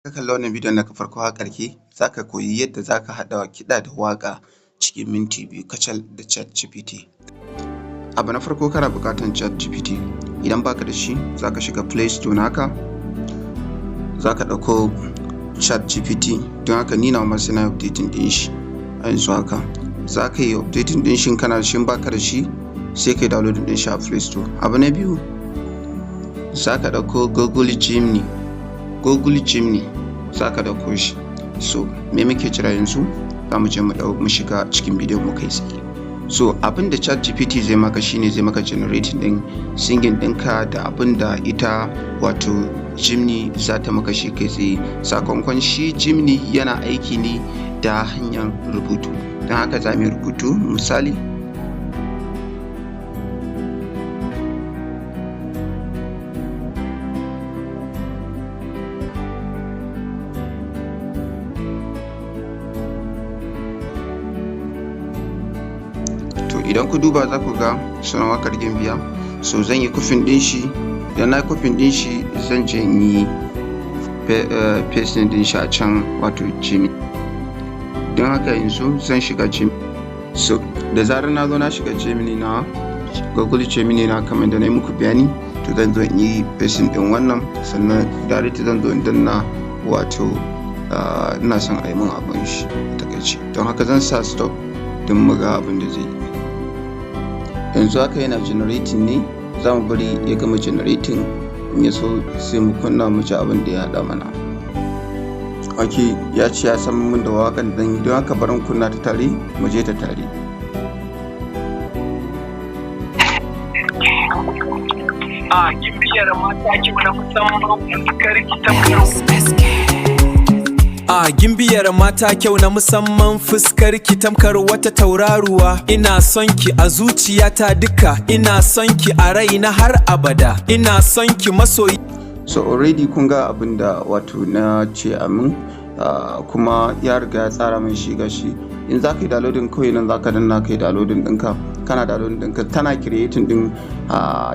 Ka kalli wannan bidiyon daga farko har ƙarshe, za ka koyi yadda za ka haɗa kiɗa da waƙa cikin minti 2 kacal da ChatGPT. Abu na farko, kana buƙatar ChatGPT. Idan baka da shi, za ka shiga Play Store naka, za ka ɗauko ChatGPT. Don haka ni nawa ma sai na yi updating ɗin shi a yanzu haka. Za ka yi updating ɗin shi kana da shi, in baka da shi sai ka yi downloading ɗin shi a Play Store. Abu na biyu, za ka ɗauko Google Gemini. Google Gemini za ka ɗauko shi. So me muke jira yanzu? Za mu je mu ɗau mu shiga cikin bidiyon mu kai tsaye. So abin da ChatGPT zai maka shine zai maka generating ɗin singing ɗinka da abin da ita wato Gemini za ta maka shi kai tsaye. Sakamakon shi Gemini yana aiki ne da hanyar rubutu. Don haka za mu yi rubutu, misali, to idan ku duba za ku ga sunan waƙar Gimbiya. So zan yi copying ɗin shi. Idan na yi copying ɗin shi, zan je in yi pasting ɗin shi a can, wato Gemini. Don haka yanzu zan shiga Gemini. So da zarar na zo na shiga Gemini na, Google Gemini na, kamar da na yi muku bayani, to zan zo in yi pasting ɗin wannan, sannan direct zan zo in danna, wato ina son a yi min abin shi a takaice. Don haka zan sa stop don mu ga abin da zai yi. Yanzu haka yana generating ne. Za mu bari ya gama generating, in ya so sai mu kunna mu ji abin da ya haɗa mana. Ok, ya ce ya san min da waƙan da zan yi, don haka bari mu kunna ta tare, mu je ta tare. A gimbiyar mata, kyau na musamman, fuskar ki tamkar A gimbiyar mata, kyau na musamman, fuskar ki tamkar wata tauraruwa. Ina son ki a zuciyata duka, ina son ki a raina har abada, ina son ki masoyi. So already kun ga abin da wato na ce amin, kuma ya riga ya tsara min shi. Gashi, in za ka yi downloading, kawai nan za ka danna ka yi downloading ɗinka. Kana downloading ɗinka, tana creating ɗin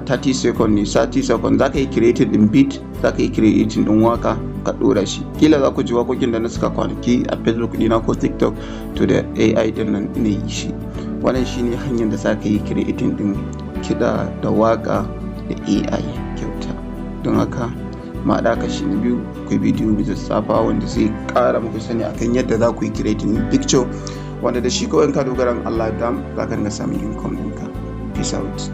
30 second ne, 30 second. Za ka yi creating ɗin beat, za ka yi creating ɗin waka ka ɗora shi. Kila za ku ji waƙoƙin da na saka kwanaki a Facebook ɗina ko TikTok, to da AI ɗin nan ne yi shi. Wannan shine hanyar da za ka yi creating ɗin kiɗa da waka da AI kyauta. Don haka ma haɗa kashi na biyu, akwai bidiyo mai zazzafa wanda zai ƙara muku sani akan yadda za ku yi creating picture, wanda da shi kawai in ka dogara, Allah dam za ka dinga samun income ɗinka. Peace out.